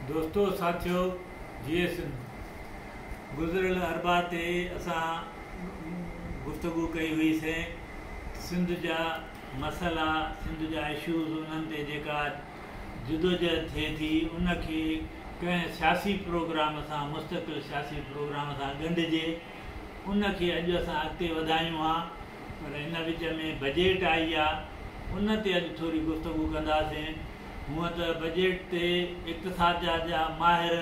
دوستو ساٿيو جيئي سنڌ گذريل اربع تي اسان گفتگو ڪئي هئي سين سنڌ جا مسئلا سنڌ جا اشوز انهن تي جيڪا جدوجهد ٿئي ٿي ان کي ڪنهن سياسي پروگرام سان مستقل سياسي پروگرام سان ڳنڍجي ان کي اڄ اسان اڳتي وڌايون ها پر ان وچ ۾ بجيٽ آئي آ ان تي اڄ ٿوري گفتگو ڪنداسين. هونء ته بجيٽ تي اقتصاديات جا ماهر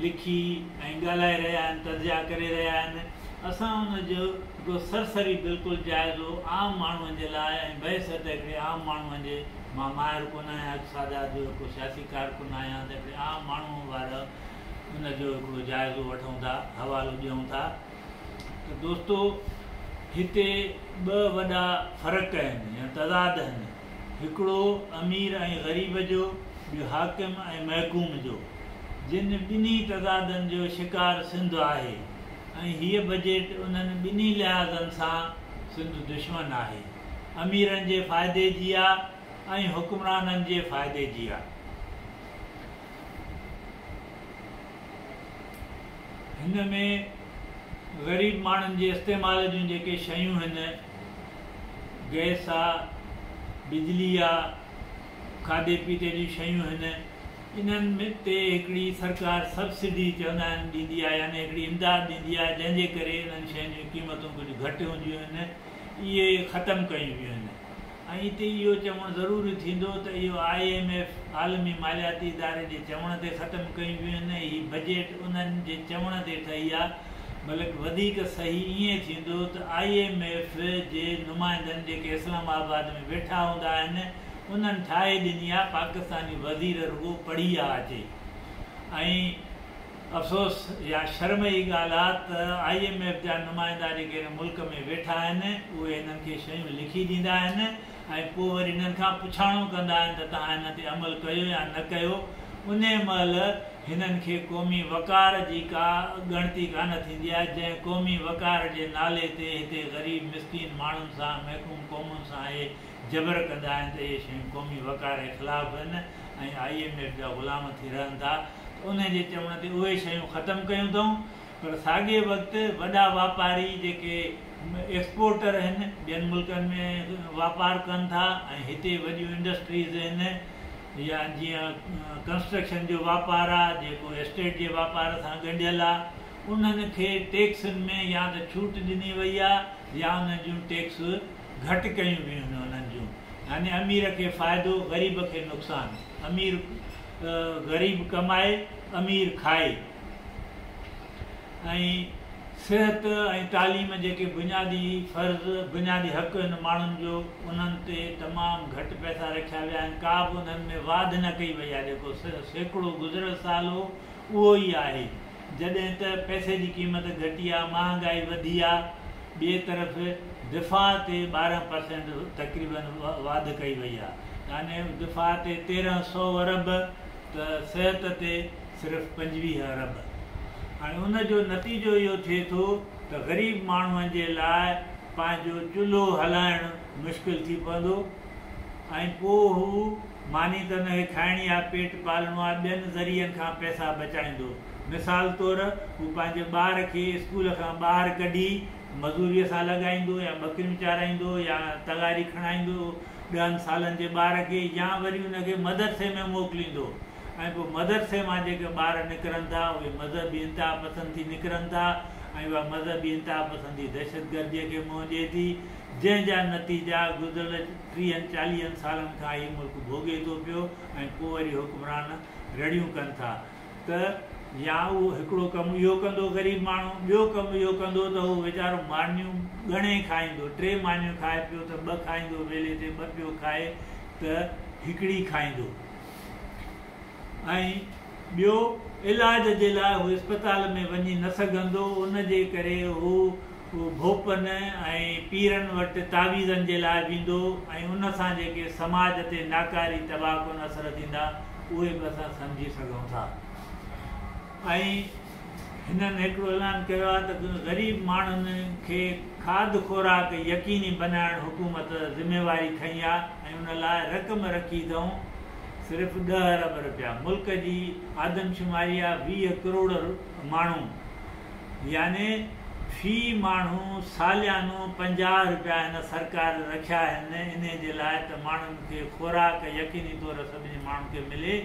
لکي ۽ ڳالهائي رهيا آهن، تجزيا ڪري رهيا آهن. اسان ان جو هڪڙو سرسري بلڪل جائزو عام ماڻهوء جي لاء ۽ بحيثيت هڪڙي عام ماڻهوء جي، مان ماهر ڪونه آهيان اقتصاديات جو، هڪڙو سياسي ڪارڪن آهيان ته هڪڙي عام ماڻهوء وارو ان جو هڪڙو جائزو وٺون ٿا، حوالو ڏيون ٿا. ته دوستو هتي ٻه وڏا فرق آهن يا تضاد آهن، هڪڙو امير ۽ غريب جو، ٻيو حاڪم ۽ محڪوم جو، جن ٻنهي تضادن جو شڪار سنڌ آهي ۽ هيء بجيٽ انهن ٻنهي لحاظن سان سنڌ دشمن آهي. اميرن جي فائدي جي آ ۽ حڪمرانن جي فائدي جي آ. هن ۾ غريب ماڻهن جي استعمال جون جيڪي شيون هن، گئس آ، بجلي آ، کاڌي پيتي جون شيون هن، انهن تي هڪڙي سرڪار سبسڊي چوندا آهن ڏيندي آ يعني هڪڙي امداد ڏيندي آ جنهن جي ڪري انهن شين جون قيمتون ڪجهه گهٽ هونديون هن، اهي ختم ڪيون ويون هن. ۽ اتي اهو چوڻ ضروري ٿيندو ته اهو I M F, عالمي مالياتي اداري، جي چوڻ تي ختم ڪيون ويون آهن ۽ هي بجيٽ انهن جي چوڻ تي ٺهي آ بلڪ وڌيڪ صحيح ائين ٿيندو ته I M F جي نمائندن جيڪي اسلام آباد ۾ ويٺا هوندا آهن انهن ٺاهي ڏني آ پاڪستاني وزير رڳو پڙهي آ اچي ۽ افسوس يا شرم جي ڳالهه آ ته I M F جا نمائندا جيڪي هن ملڪ ۾ ويٺا آهن اهي هنن کي شيون لکي ڏيندا آهن ۽ پوء وري هنن کان پڇاڻو ڪندا آهن ته توهان هن تي عمل ڪيو يا نه ڪيو انهي مهل هنن کي قومي وقار جي ڪا ڳڻتي ڪانه ٿيندي آهي جنهن قومي وقار جي نالي تي هتي غريب مسڪين ماڻهن سان محڪوم قومن سان اهي جبر ڪندا آهن ته اهي شيون قومي وقار جي خلاف آهن ۽ I M F جا غلام ٿي رهن ٿا ته انهن جي چوڻ تي اهي شيون ختم ڪيون اٿئون پر ساڳئي وقت وڏا واپاري جيڪي ايڪسپورٽر آهن ٻين ملڪن ۾ واپار ڪن ٿا ۽ هتي وڏيون انڊسٽريز آهن يا جيئن ڪنسٽرڪشن جو واپار آهي جيڪو اسٽيٽ جي واپار سان ڳنڍيل آهي انهن کي ٽيڪسن ۾ يا ته ڇوٽ ڏني وئي آهي يا انهن جون ٽيڪس گهٽ ڪيون ويون آهن انهن جون يعني امير کي فائدو غريب کي نقصان امير غريب ڪمائي امير کائي ۽ صحت ۽ تعليم جيڪي بنيادي فرض بنيادي حق آهن ماڻهن جو انهن تي تمام گهٽ پئسا رکيا ويا آهن ڪا به انهن ۾ واڌ نه ڪئي وئي آهي جيڪو سيڪڙو گذريل سال هو اهو ئي آهي جڏهن ته پئسي جي قيمت گهٽي آ، مهانگائي وڌي آ، ٻئي طرف دفاع تي 12% تقريبن واڌ ڪئي وئي آ، يعني دفاع تي 1300 ارب ته صحت تي صرف 25 ارب. هاڻي ان جو نتيجو اهو ٿئي ٿو ته غريب ماڻهوء جي لاء پنهنجو چلهو هلائڻ مشڪل ٿي پوندو ۽ پوء هو ماني ته ان کي کائڻي آ، پيٽ پالڻو آ، ٻين ذريعن کان پئسا بچائيندو. مثال طور هو پنهنجي ٻار کي اسڪول کان ٻاهر ڪڍي مزوريء سان لڳائيندو يا ٻڪريون چارائيندو يا تغاري کڻائيندو ڏهن سالن جي ٻار کي يا وري ان کي مدرسي ۾ موڪليندو ۽ پوء مدرسي مان جيڪي ٻار نڪرن ٿا اهي مذهبي انتها پسند ٿي نڪرن ٿا ۽ اها مذهبي انتها پسندي دهشتگرديء کي منهن ڏئي ٿي جنهن جا نتيجا گذريل ٽيهن چاليهن سالن کان هي ملڪ ڀوڳي ٿو پيو ۽ پوء وري حڪمران رڙيون ڪن ٿا ته يا اهو هڪڙو ڪم اهو ڪندو غريب ماڻهو، ٻيو ڪم اهو ڪندو ته هو ويچارو مانيون ڳڻي کائيندو، ٽي مانيون کائي پيو ته ٻه کائيندو، ويلي تي ٻه پيو کائي ته هڪڙي کائيندو ۽ ٻيو علاج جي لاء هو اسپتال ۾ وڃي نه سگهندو، ان جي ڪري هو ڀوپن ۽ پيرن وٽ تعويذن جي لاء ويندو ۽ ان سان جيڪي سماج تي ناڪاري تباهه ڪن اثر ٿيندا اهي به اسان سمجهي سگهون ٿا ۽ هنن هڪڙو اعلان ڪيو آهي ته غريب ماڻهن کي کاڌ خوراڪ يقيني بنائڻ حڪومت ذميواري کنئي آهي ۽ ان لاء رقم رکي اٿئون صرف ڏهه ارب رپيا. ملڪ جي آدمشماري آ 20 ڪروڙ ماڻهو يعني في ماڻهو ساليانو 50 رپيا هن سرڪار رکيا آهن انهي جي لاء ته ماڻهن کي خوراڪ يقيني طور سڀني ماڻهن کي ملي.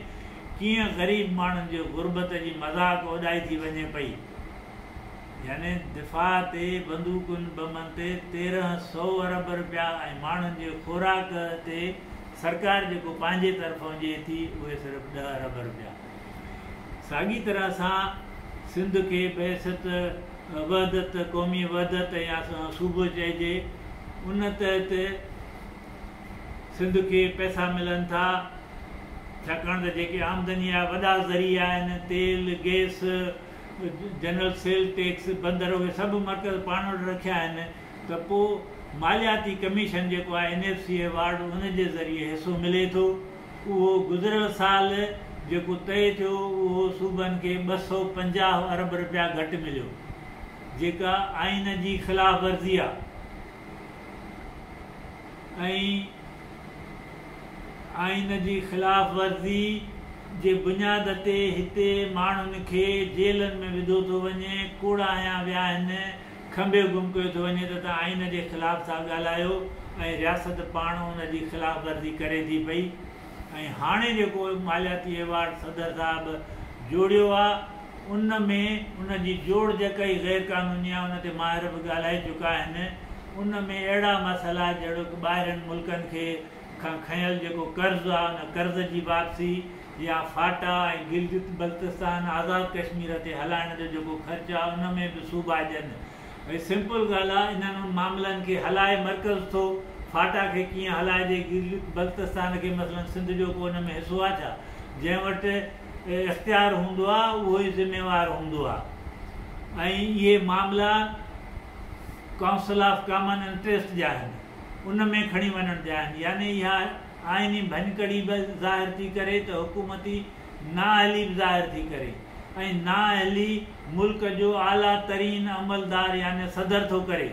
ڪيئن غريب ماڻهن جي غربت جي مذاق اڏائي ٿي وڃي پئي. يعني دفاع تي بندوقن بمن تي 1300 ارب رپيا ۽ ماڻهن جي خوراڪ تي سرڪار جيڪو پنهنجي طرفون ڏئي ٿي اهي صرف ڏهه ارب رپيا. ساڳي طرح سان سنڌ کي بحيثيت وحدت قومي وحدت يا صوبو چئجي ان تحت سنڌ کي پئسا ملن ٿا ڇاڪاڻ ته جيڪي آمدني جا وڏا ذريعا آهن تيل، گئس، جنرل سيل ٽيڪس، بندر اهي سڀ مرڪز پاڻ وٽ رکيا آهن ته پوء مالياتي ڪميشن جيڪو آهي اين ايف سي ايوارڊ ان جي ذريعي حصو ملي ٿو اهو گذريل سال جيڪو طئي ٿيو اهو صوبن کي 250 ارب رپيا گهٽ مليو جيڪا آئين جي خلاف ورزي آهي ۽ آئين جي خلاف ورزي جي بنياد تي هتي ماڻهن کي جيلن ۾ وڌو ٿو وڃي، ڪوڙا هنيا ويا آهن، کنڀي گم ڪيو ٿو وڃي ته توهان آئين جي خلاف ٿا ڳالهايو ۽ رياست پاڻ ان جي خلاف ورزي ڪري ٿي پئي ۽ هاڻي جيڪو مالياتي ايوارڊ صدر صاحب جوڙيو آ ان ۾ ان جي جوڙجڪ ئي غير قانوني آ ان تي ماهر به ڳالهائي چڪا آهن ان ۾ اهڙا مسئلا جهڙوڪ ٻاهرين ملڪن کي کان کنيل جيڪو قرض آ ان قرض جي واپسي يا فاٽا ۽ گلگت بلتستان آزاد ڪشمير تي هلائڻ جو جيڪو خرچ آ ان ۾ به صوبا ڏين ڀئي سمپل ڳالهه آ انهن معاملن کي هلائي مرڪز ٿو فاٽا کي ڪيئن هلائجي گلگت بلتستان کي مثلاً سنڌ جو ڪو ان ۾ حصو آ ڇا جنهن وٽ اختيار هوندو آ اهو ئي ذميوار هوندو آ ۽ اهي معاملا ڪائونسل آف ڪامن انٽريسٽ جا آهن ان ۾ کڻي وڃڻ جا آهن يعني اها آئيني ڀڃڪڙي به ظاهر ٿي ڪري ته حڪومتي نااهلي به ظاهر ٿي ڪري ۽ نااهلي ملڪ جو اعليٰ ترين عملدار يعني صدر ٿو ڪري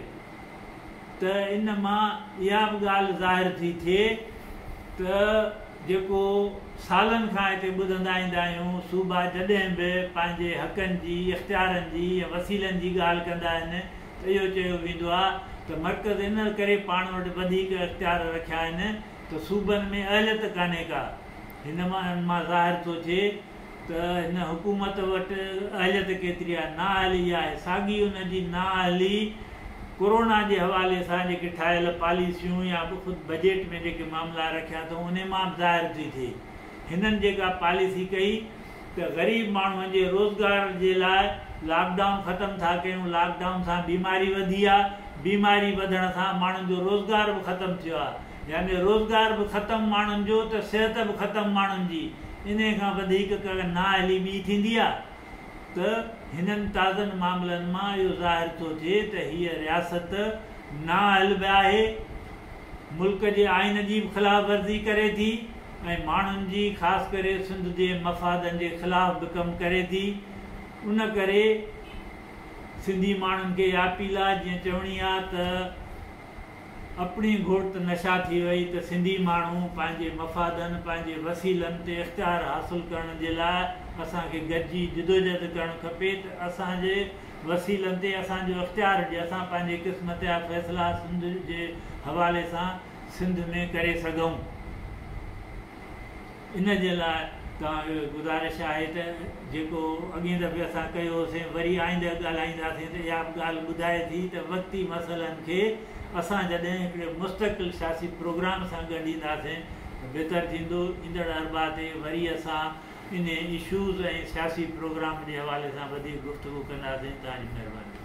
ته ان مان اها به ڳالهه ظاهر ٿي ٿئي ته جيڪو سالن کان هتي ٻڌندا ايندا آهيون صوبا جڏهن به پنهنجي حقن جي، اختيارن جي ۽ وسيلن جي ڳالهه ڪندا آهن ته اهو چيو ويندو آهي ته مرڪز ان ڪري پاڻ وٽ وڌيڪ اختيار رکيا آهن ته صوبن ۾ اهليت ڪانهي ڪا. هن مان ظاهر ٿو ٿئي ته هن حڪومت وٽ اهليت ڪيتري آهي، نااهلي آهي، ساڳي ان جي نااهلي ڪورونا جي حوالي سان جيڪي ٺاهيل پاليسيون يا خود بجيٽ ۾ جيڪي معاملا رکيا اٿئون انهي مان به ظاهر ٿي ٿئي. هنن جيڪا پاليسي ڪئي ته غريب ماڻهن جي روزگار جي لاء لاڪ ڊائون ختم ٿا ڪيون، لاڪ ڊائون سان بيماري وڌي آ، بيماري وڌڻ سان ماڻهن جو روزگار به ختم ٿيو آ، يعني روزگار به ختم ماڻهن جو ته صحت به ختم ماڻهن جي، انهي کان وڌيڪ ڪا نااهلي ٻي ٿيندي آ؟ ته هنن تازن معاملن مان اهو ظاهر ٿو ٿئي ته هيء رياست نااهل به آهي، ملڪ جي آئين جي به خلاف ورزي ڪري ٿي ۽ ماڻهن جي خاص ڪري سنڌ جي مفادن جي خلاف به ڪم ڪري ٿي. ان ڪري سنڌي ماڻهن کي اها اپيل آ جيئن چوڻي آ ته اپڻي گهوٽ ته نشا ٿي وئي ته سنڌي ماڻهو پنهنجي مفادن، پنهنجي وسيلن تي اختيار حاصل ڪرڻ جي لاء اسان کي گڏجي جدوجهد ڪرڻ کپي ته اسان جي وسيلن تي اسان جو اختيار هجي، اسان پنهنجي قسمت جا فيصلا سنڌ جي حوالي سان سنڌ ۾ ڪري سگهون. ان جي لاء توهان کي گذارش آهي ته جيڪو اڳئين دفعي اسان ڪيو هوسين وري آئنده ڳالهائينداسين ته اها به ڳالهه ٻڌائي ٿي ته وقتي مسئلن کي اسان جڏهن هڪڙي مستقل سياسي پروگرام سان ڳنڍينداسين ته بهتر ٿيندو. ايندڙ اربع تي وري اسان انهي اشوز ۽ سياسي پروگرام جي حوالي سان وڌيڪ گفتگو ڪنداسين. توهان جي مهرباني.